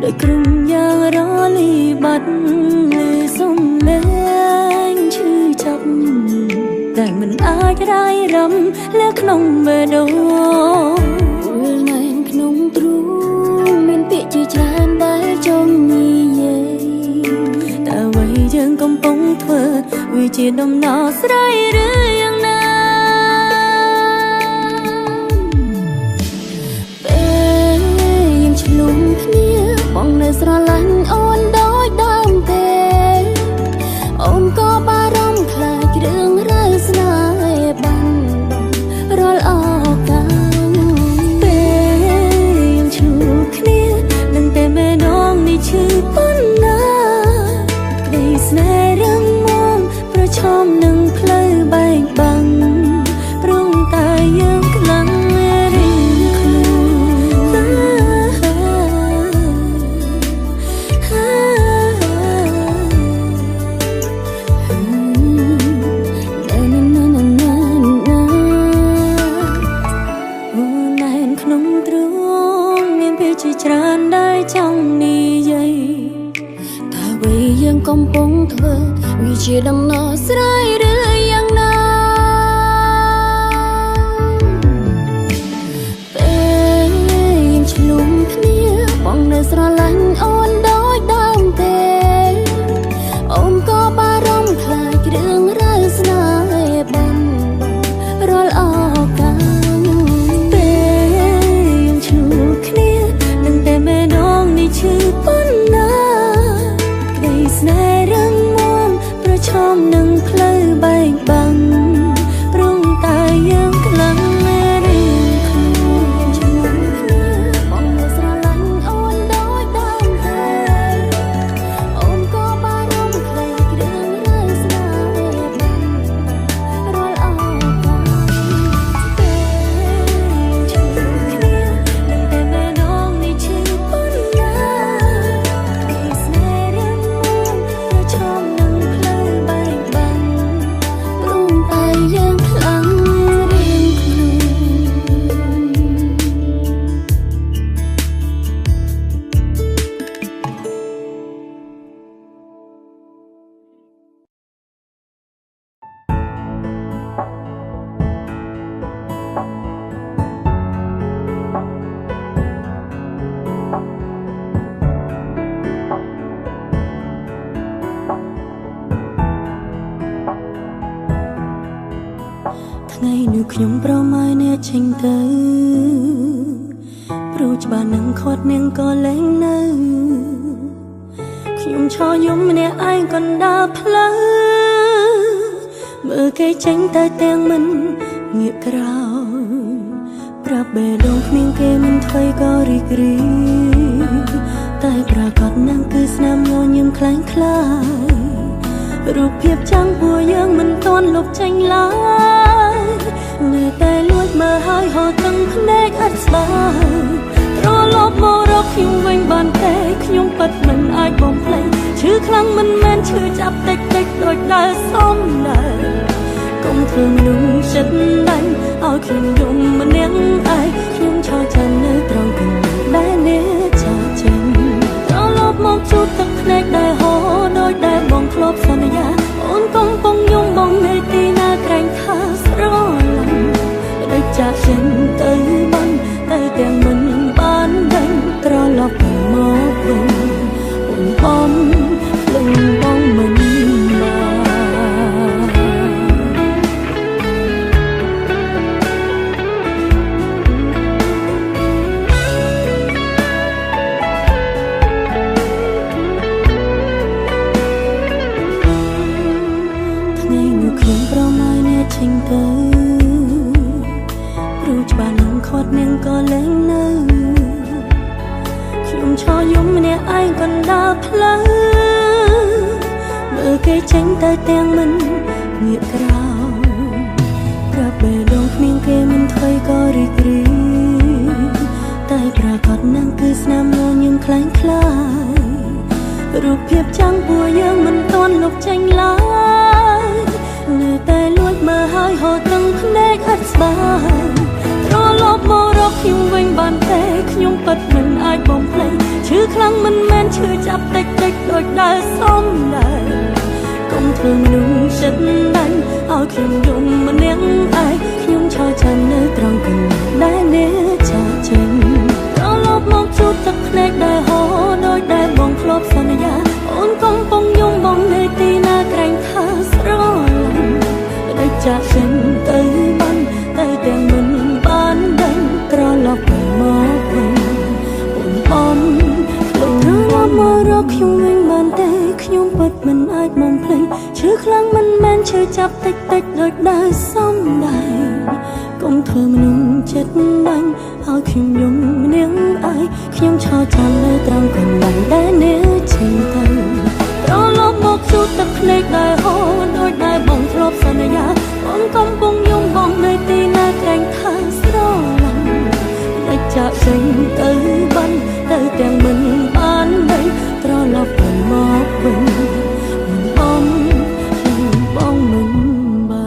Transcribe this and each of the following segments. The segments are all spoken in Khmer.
ដោយក្រុមយ៉ាងរលីបាត់ឬសំលេងឈឺចាប់តែមិនអាចរាយរំលើក្នុងបេះដូង ពេលណែនក្នុងទ្រូងមានពាក្យជាច្រើនដែលចង់និយាយ តើអ្វីយើងកំពុងធ្វើវាជាដំណោះស្រាយឬយ៉ាងណា ពេលយើងឆ្លុំគ្នាបងនៅស្រឡាញ់អូនដូចដើមទេអូនក៏បារម្ភខ្លាចរឿងរ៉ាវស្នេហ៍បានបងរាល់ឱកាស ពេលយើងឆ្លុះគ្នានឹងតែមេដងនេះឈឺប៉ុណ្ណាក្តីស្នេហ៍រឹងមាំប្រឈមនឹងផ្លូវបែកបាំងព្រោះតែយើងខ្លាំងរៀងខ្លួន ណាណាណាណាណា អូណែនក្នុងទ្រូងមានពេលជាច្រើនដែលចង់និយាយ តើអ្វីយើងកំពុងធ្វើវាជាដំណោះស្រាយឬយ៉ាងណាពេលយើងឆ្លុំគ្នាបងនៅស្រឡាញ់អូនដូចដើមទេអូនក៏បារម្ភខ្លាចរឿងរ៉ាវស្នេហ៍បានបងរាល់ឱកាស ពេលយើងឆ្លុះគ្នានឹងតែមេដងនេះឈឺប៉ុណ្ណាក្តីស្នេហ៍រឹងមាំប្រឈមនឹងផ្លូវបែកបាំងព្រោះតែយើងខ្លាំងរៀងខ្លួន ឆ្លុំគ្នាបងនៅស្រឡាញ់អូនដូចដើមទេអូនក៏បារម្ភខ្លាចរឿងរ៉ាវស្នេហ៍បានរាល់ឱកាស ពេលឆ្លុះគ្នានឹងតែមេដងនេះឈឺប៉ុណ្ណាក្តីស្នេហ៍រឹងមាំប្រឈមនឹងផ្លូវបែកបាំង ព្រោះតែយើងខ្លាំងរៀងខ្លួន ថ្ងៃនោះខ្ញុំប្រម៉ែអ្នកចេញទៅព្រោះច្បាស់នឹងខាត់នាងក៏លែងនៅខ្ញុំឈរយំម្នាក់ឯងកណ្ដាលផ្លូវមើលគេចេញទៅទាំងមិនងាកក្រោយប្រាប់បេះដូងគ្មានគេមិនធ្វើក៏រីករាយតែប្រកាសណាស់គឺស្នាមញញឹមខ្លាំងខ្លាយរូបភាពចាំងពួកយើងមិនទាន់លុបចេញឡើយនៅតែលួចមើលហើយហត់ទាំងភ្នែកឥតស្បាយត្រឡប់មករកខ្ញុំវិញបានទេខ្ញុំពិតមិនអាចបំភ្លេចឈឺខ្លាំងមិនមែនឈឺចាប់តិចតិចដូចដែលសំណើកុំធ្វើមនុស្សចិត្តដាញ់ឲ្យខ្ញុំយំម្នាក់ឯងខ្ញុំឈរចាំនៅត្រង់កន្លែងដែលអ្នកចាកចេញត្រឡប់មកជួបទឹកភ្នែកដែលហូរដោយដែលបងធ្លាប់សន្យាអូនកំពុងយំបងនៅទីណាក្រែងថាស្រឡាញ់ដូចចាកចេញទៅបានតែទាំងមិនបានវិញត្រឡប់មកវិញអូនបំភ្លេងបងមិនបាន ថ្ងៃនោះខ្ញុំប្រម៉ែអ្នកចេញទៅព្រោះច្បាស់នឹងខាត់នាងក៏លែងនៅខ្ញុំឈរយំម្នាក់ឯងកណ្ដាលផ្លូវមើលគេចេញទៅទាំងមិនងាកក្រោយប្រាប់បេះដូងគ្មានគេមិនធ្វើក៏រីករាយតែប្រកាសណាស់គឺស្នាមញញឹមខ្លាំងខ្លាយរូបភាពចាំងពួកយើងមិនទាន់លុបចេញឡើយនៅតែលួចមើលហើយហត់ទាំងភ្នែកឥតស្បាយត្រឡប់មករកខ្ញុំវិញបានទេខ្ញុំពិតមិនអាចបំភ្លេច ឈឺខ្លាំងមិនមែនឈឺចាប់តិចតិចដូចដែលសំដែងកុំធ្វើមនុស្សចិត្តដាញ់ឲ្យខ្ញុំយំម្នាក់ឯងខ្ញុំឈរចាំនៅត្រង់កន្លែងដែលអ្នកចាកចេញត្រឡប់មកជួបទឹកភ្នែកដែលហូរដោយដែលបងធ្លាប់សន្យាអូនកំពុងយំបងនៅទីណាក្រែងថាស្រឡាញ់ផ្ដាច់ចាកចេញទៅបានតែទាំងមិនបានដឹងត្រឡប់មកវិញអូនបំភ្លេចត្រឡប់មករកខ្ញុំវិញបានទេខ្ញុំពិតមិនអាចបំភ្លេចឈឺខ្លាំងមិនមែនឈឺចាប់តិចតិចដូចដែលសំដែងកុំធ្វើមនុស្សចិត្តដាញ់ឲ្យខ្ញុំយំម្នាក់ឯងខ្ញុំឈរចាំនៅត្រង់កន្លែងដែលអ្នកចេញទៅត្រឡប់មកជួបទឹកភ្នែកដែលហូរដូចដែលបងធ្លាប់សន្យាអូនកំពុងយំបងនៅទីណាក្រែងថាស្រឡាញ់ផ្ដាច់ចាកចេញទៅបានទៅទាំងមិនបានដឹងត្រឡប់ទៅមកវិញមិនបងខ្ញុំបងមិនបា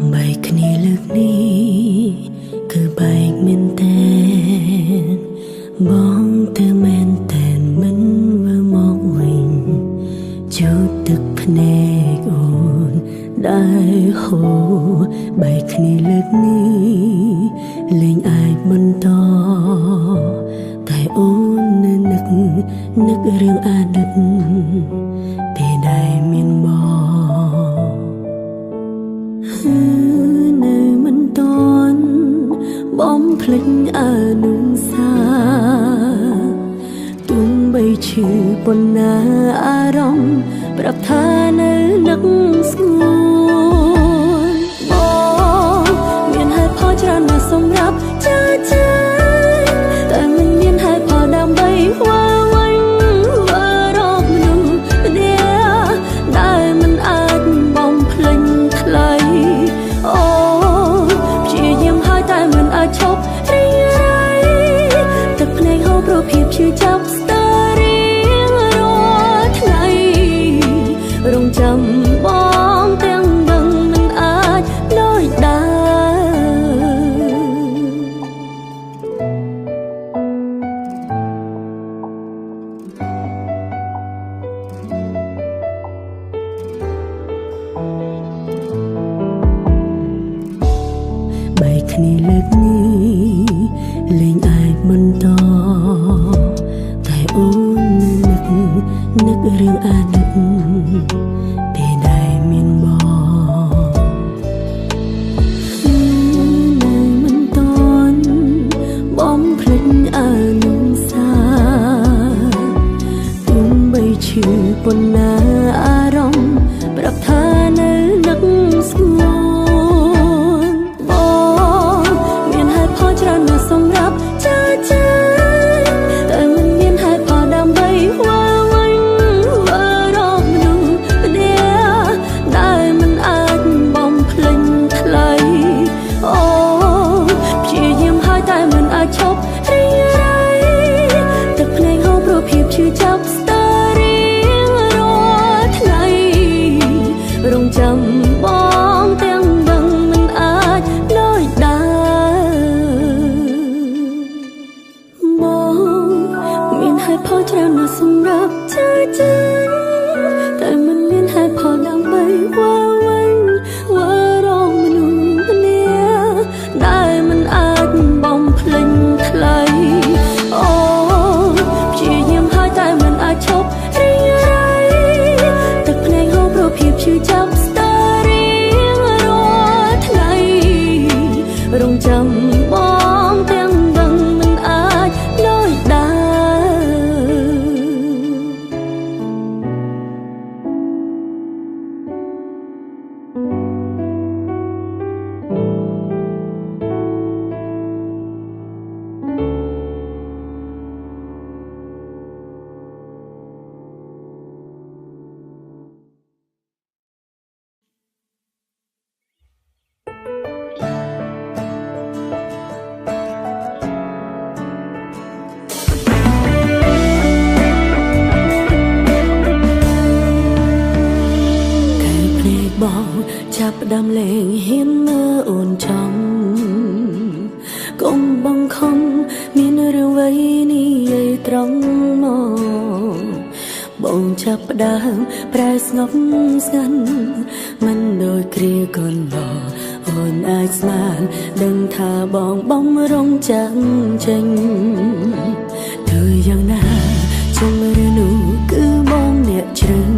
ន បែកគ្នាលើកនេះគឺបែកមែនតែនបងទៅមែនតែនមិនវិលមកវិញជូតទឹកភ្នែកអូនដែលហូរបែកគ្នាលើកនេះលែងអាចបន្តតែអូននៅនឹកនឹករឿងអតីតពេលដែលមានបងនៅមិនតន់បំភ្លេចអនុសាទោះបីឈឺប៉ុណ្ណាអារម្មណ៍ប្រាប់ថានៅនឹកស្ងួនបងមានហេតុផលច្រើនណាស់សម្រាប់ចាចាតែមិនមានហេតុផលដើម្បីវិលវិញវិលរកមនុស្សម្នាក់ដែលមិនអាចបំភ្លេចថ្លៃអូព្យាយាមហើយតែមិនអាចឈប់រីរៃទឹកភ្នែកហូរព្រោះភាពឈឺចាប់ស្ទើររៀងរាល់ថ្ងៃរងចាំបងទាំងដឹងមិនអាចដូចដើមបែកគ្នាលើកនេះលែងអាចបន្តតែអូននៅនឹកនឹករឿងអតីតពេលដែលមានបងនៅមិនតន់បំភ្លេចអនុសាទោះបីឈឺប៉ុណ្ណាអារម្មណ៍ប្រាប់ថានៅនឹកស្ងួនបងមានហេតុផលច្រើនណាស់សម្រាប់ចាចាតែមិនមានហេតុផលដើម្បីវិលវិញវិលរកមនុស្សម្នាក់ដែលមិនអាចបំភ្លេចថ្លៃអូព្យាយាមហើយតែមិនអាចឈប់រីរៃទឹកភ្នែកហូរព្រោះភាពឈឺចាប់ស្ទើររៀងរាល់ថ្ងៃរងចាំបងទាំងដឹងមិនអាចដូចដើមបងមានហេតុផលច្រើនណាស់សម្រាប់ចាចាតែមិនមានហេតុផលដើម្បីវិលវិញវិលរកមនុស្សម្នាក់ដែលមិនអាចបំភ្លេចថ្លៃអូព្យាយាមហើយតែមិនអាចឈប់រីរៃទឹកភ្នែកហូរព្រោះភាពឈឺចាប់ស្ទើររៀងរាល់ថ្ងៃរងចាំបងទាំងដឹងមិនអាចដូចដើម ចាប់ផ្ដើមលេងហ៊ានមើលអូនចំកុំបង្ខំមានរឿងអ្វីនិយាយត្រង់មកបងចាប់ផ្ដើមប្រែស្ងប់ស្ងាត់មិនដូចគ្រាកន្លងអូនអាចស្មានដឹងថាបងបំរុងចាំចេញធ្វើយ៉ាងណាជុំរឿងនោះគឺបងអ្នកជ្រឹង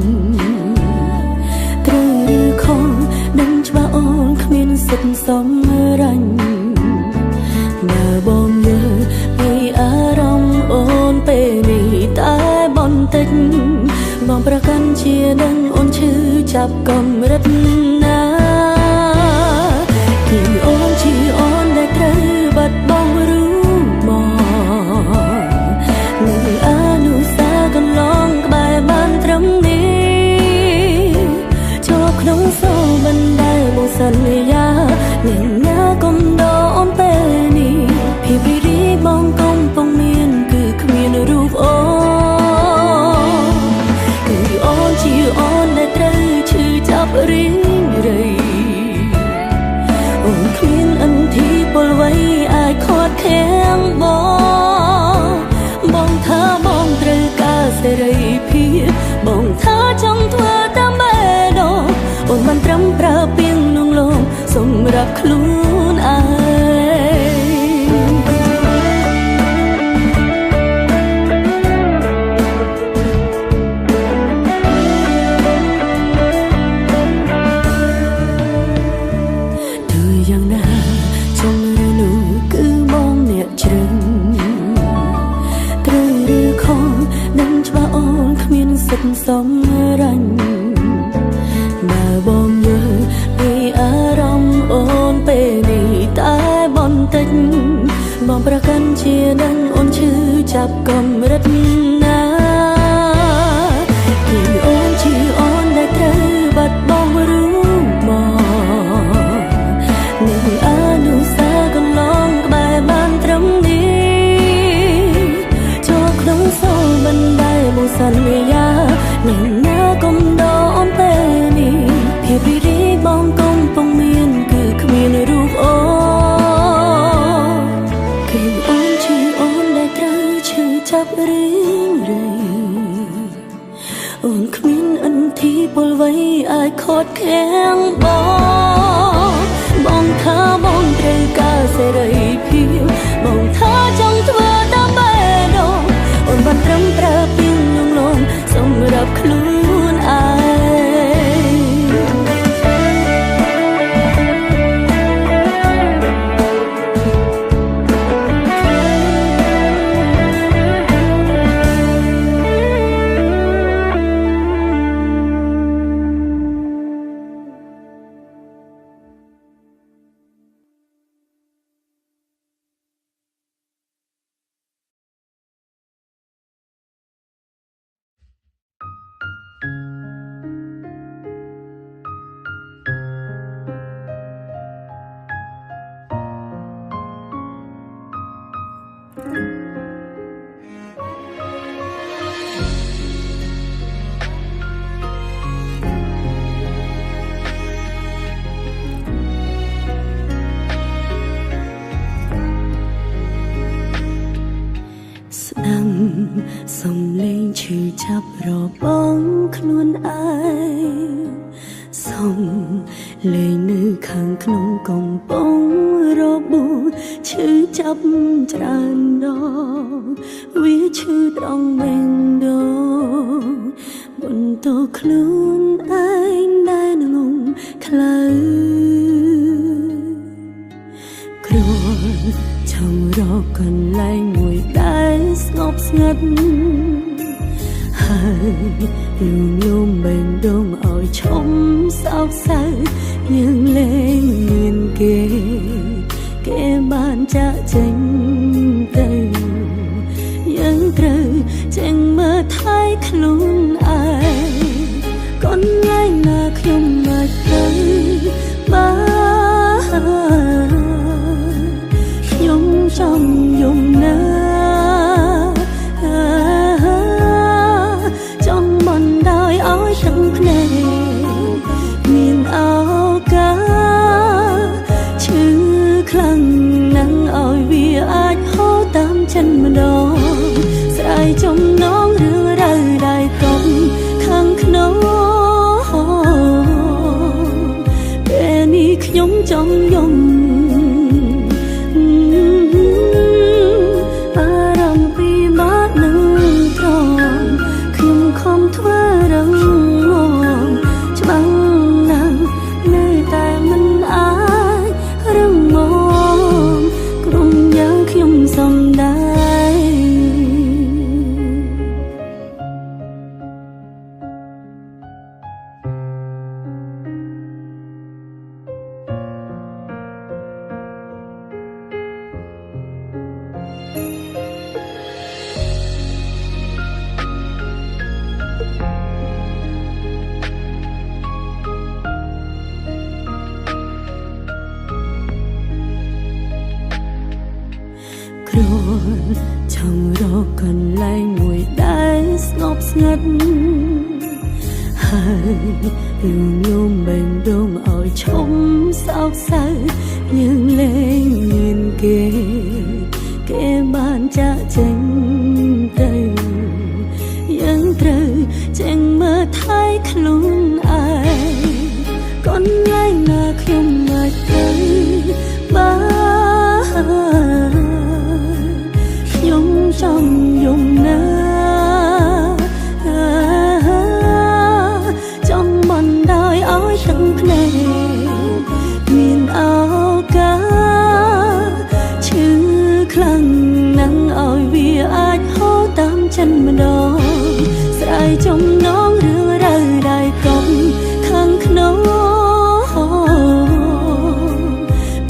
ត្រូវឬខុសដឹងច្បាស់អូនគ្មានសិទ្ធិសំរាញ់បើបងយល់ពីអារម្មណ៍អូនពេលនេះតែបន្តិចបងប្រកាន់ជាដឹងអូនឈឺចាប់កម្រិតណាគឺអូនជាអូនដែលត្រូវបាត់បង់រូបមកនៅអនុសាកន្លងក្បែរបានត្រឹមនេះជាប់ក្នុងសូបិនដែលបងសន្យានឹងណាកុំដកអូនពេលនេះភាពរីរីបងកំពុងមានគឺគ្មានរូបអូនគឺអូនជាអូនដែលត្រូវឈឺចាប់រីងរៃអូនគ្មានអន្ទីពលអ្វីអាចខាត់ខាំងបងបងថាបងត្រូវការសេរីភាពបងថាចង់ធ្វើតាមបេះដូងអូនមិនត្រឹមប្រើពីងនងលងសម្រាប់ខ្លួនឯងធ្វើយ៉ាងណាជុំរឿងនោះគឺបងអ្នកជ្រឹងត្រូវឬខុសដឹងច្បាស់អូនគ្មានសិទ្ធិសំរាញ់បើបងយល់ពីអារម្មណ៍អូនពេលនេះតែបន្តិចបងប្រកាន់ជាដឹងអូនឈឺចាប់កម្រិតណាគឺអូនជាអូនដែលត្រូវបាត់បង់រូបមកនៅអនុសាកន្លងក្បែរបានត្រឹមនេះចូលក្នុងសូបិនដែលបងសន្យានឹងណាកុំដកអូនពេលនេះភាពរីរីបងកំពុងមានគឺគ្មានរូបអូនគឺអូនជាអូនដែលត្រូវឈឺចាប់រីងរៃអូនគ្មានអន្ទីពលអ្វីអាចខាត់ខាំងបងបងថាបងត្រូវការសេរីភាពបងថាចង់ធ្វើតាមបេះដូងអូនបានត្រឹមប្រើពីងលងលងសម្រាប់ខ្លួនឯង សំលេងឈឺចាប់របងខ្លួនឯងសំលេងនៅខាងក្នុងកំពុងរបួសឈឺចាប់ច្រើនដងវាឈឺត្រង់បេះដូងបន្តខ្លួនឯងដែលងំខ្លៅគ្រាន់ចង់រកកន្លែងមួយដែលស្ងប់ស្ងាត់ហើយលួងលោមបេះដូងឲ្យឈំសោកសៅយើងលែងមានគេគេបានចាក់ចេញទៅយើងត្រូវចេញមើលថែខ្លួនឯងកន្លែងណាខ្ញុំអាចទៅបានខ្ញុំចង់យំណាចង់មិនដោយឲ្យទាំងភ្នែកមានឱកា ចិនម្ដងស្រាយចំណងរឿងរ៉ាវដែលកុំខាងក្នុងពេលនេះខ្ញុំចង់យំអារម្មណ៍ពីបាក់នឹងត្រង់ខ្ញុំខំធ្វើរឹងមាំច្បាំងណាស់នៅតែមិនអាចរឹងមាំក្រុមយ៉ាងខ្ញុំសំដែងគ្រាន់ចង់រកកន្លែងមួយដែលស្ងប់ស្ងាត់ហើយលួងលោមបេះដូងឲ្យឈំសោកសៅយើងលែងមានគេគេបានចាកចេញទៅយើងត្រូវចេញមើលថែខ្លួនឯងកន្លែងណាខ្ញុំអាចទៅបានខ្ញុំចង់យំណាចង់បណ្ដោយឲ្យទឹកភ្នែកមានឱកាសឈឺខ្លាំងណាស់ឲ្យវាអាចហូរតាមចិនម្ដងស្រាយចំណងរឿងរ៉ាវដែលកុំខាងក្នុង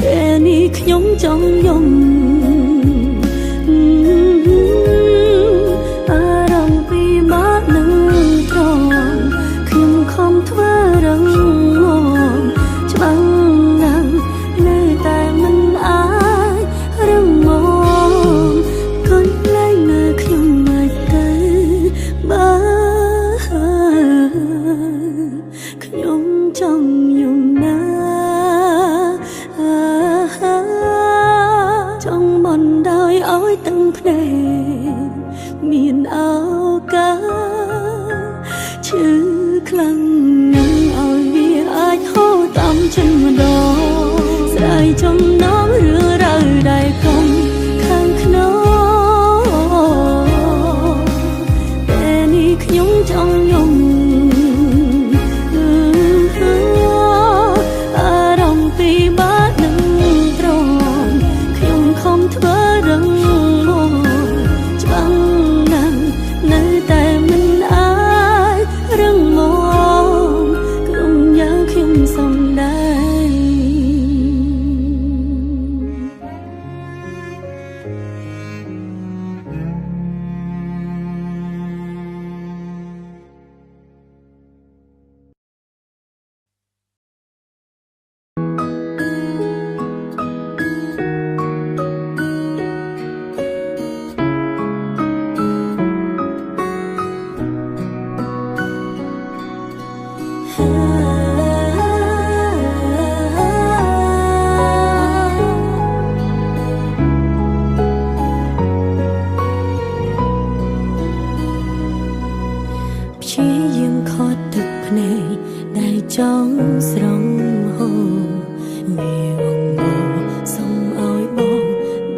ពេលនេះខ្ញុំចង់យំអារម្មណ៍ពីបាក់នឹងត្រង់ខ្ញុំខំធ្វើរឹងមាំច្បាំងណាស់នៅតែមិនអាចរឹងមាំកន្លែងណាខ្ញុំអាចទៅបានខ្ញុំចង់យំណាចង់បណ្ដោយឲ្យទាំងភ្នែកមានឱកាសឈឺខ្លាំងណាស់ឲ្យវាអាចហូរតាមចិនម្ដងស្រាយចំណងរឿងរ៉ាវដែលកុំខាងក្នុងពេលនេះខ្ញុំចង់យំអារម្មណ៍ពីបាក់នឹងត្រង់ខ្ញុំខំធ្វើរឹងមាំច្បាំងណាស់នៅតែមិនអាចរឹងមាំក្រុមយ៉ាងខ្ញុំសំដែង ព្យាយាមខត់ទឹកភ្នែកដែលចង់ស្រង់ហូរវាវងវសុំឲ្យបង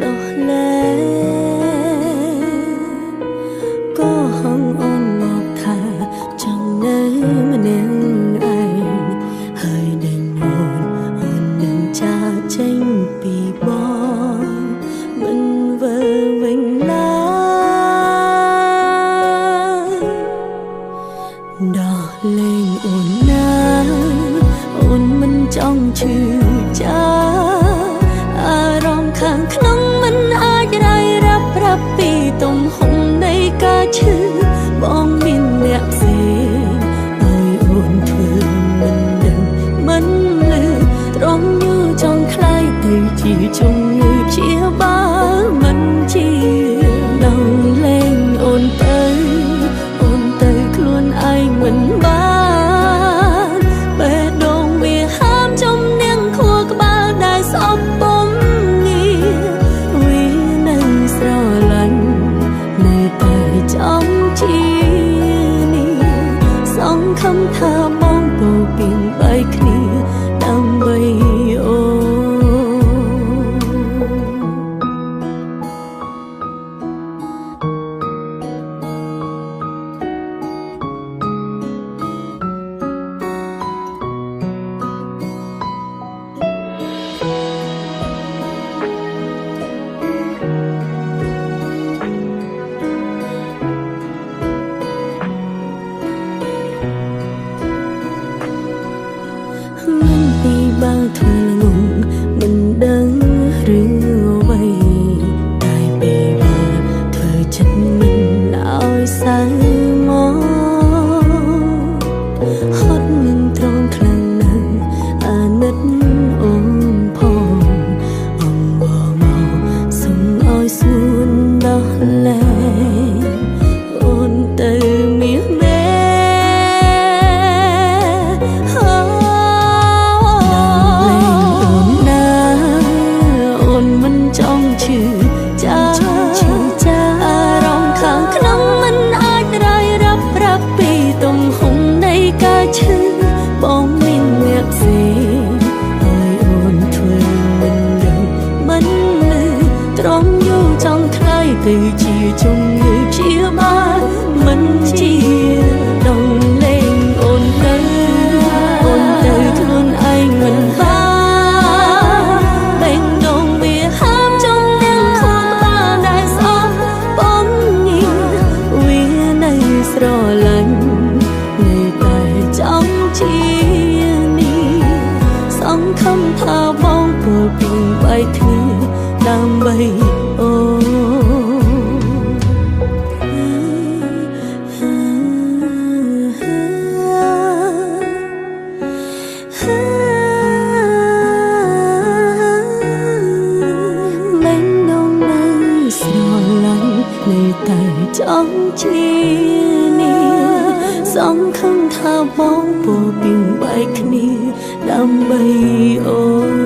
ដោះលែងក៏ហងអូនមកថាចង់នៅម្នាក់ឯងហើយដេញអូនអូននឹងចាកចេញពីបងមិនវិលវិញឡើយដោះលែងអូនណាអូនមិនចង់ឈឺចាប់អារម្មណ៍ខាងក្នុងមិនអាចរាយរាប់ប្រាប់ពីទំហំនៃការឈឺបងមានអ្នកផ្សេងឲ្យអូនធ្វើមិនដឹងមិនលឺត្រង់យូរចង់ខ្លាយទៅជាជំងឺព្យាបាលមិនជាដោះលែងអូនទៅអូនទៅខ្លួនឯងមិនបានបេះដូងវាហាមជំនាញខួរក្បាលដែលស្អប់ពំងារវានៅស្រ ចិត្តមិនឲ្យសៅមកហត់នឹងទ្រាំខ្លាំងណាស់អាណិតអូនផងអងបមកសុំឲ្យស្ងួនដោះលែងអូនទៅមាសមេអូនណាអូនមិនចង់ឈឺចាចាអារម្មណ៍ខាងក្នុងមិនអាចរាយរាប់ប្រាប់ពីទំហំនៃការឈឺបងមានអ្នកផ្សេងឲ្យអូនធ្វើមិនដឹងមិនលឺទ្រាំយូរចង់ខ្លាយទៅជាជំងឺព្យាបាលមិនជាដងលេងអូនទៅអូនទៅខ្លួនឯងមិនបានបេងដងវាហាមចំទាំងខួរក្បាលដែលស្អប់បងញៀវានៅស្រឡាញ់នៅតែចង់ជានេះសង្ឃឹមថាបងពលពីបែកគ្នាដើម្បីអូន មិនដងនៅស្រឡាញ់នៅតែចង់ជានេះសង្ឃឹមថាបងពោពីបែកគ្នាដើម្បីអូន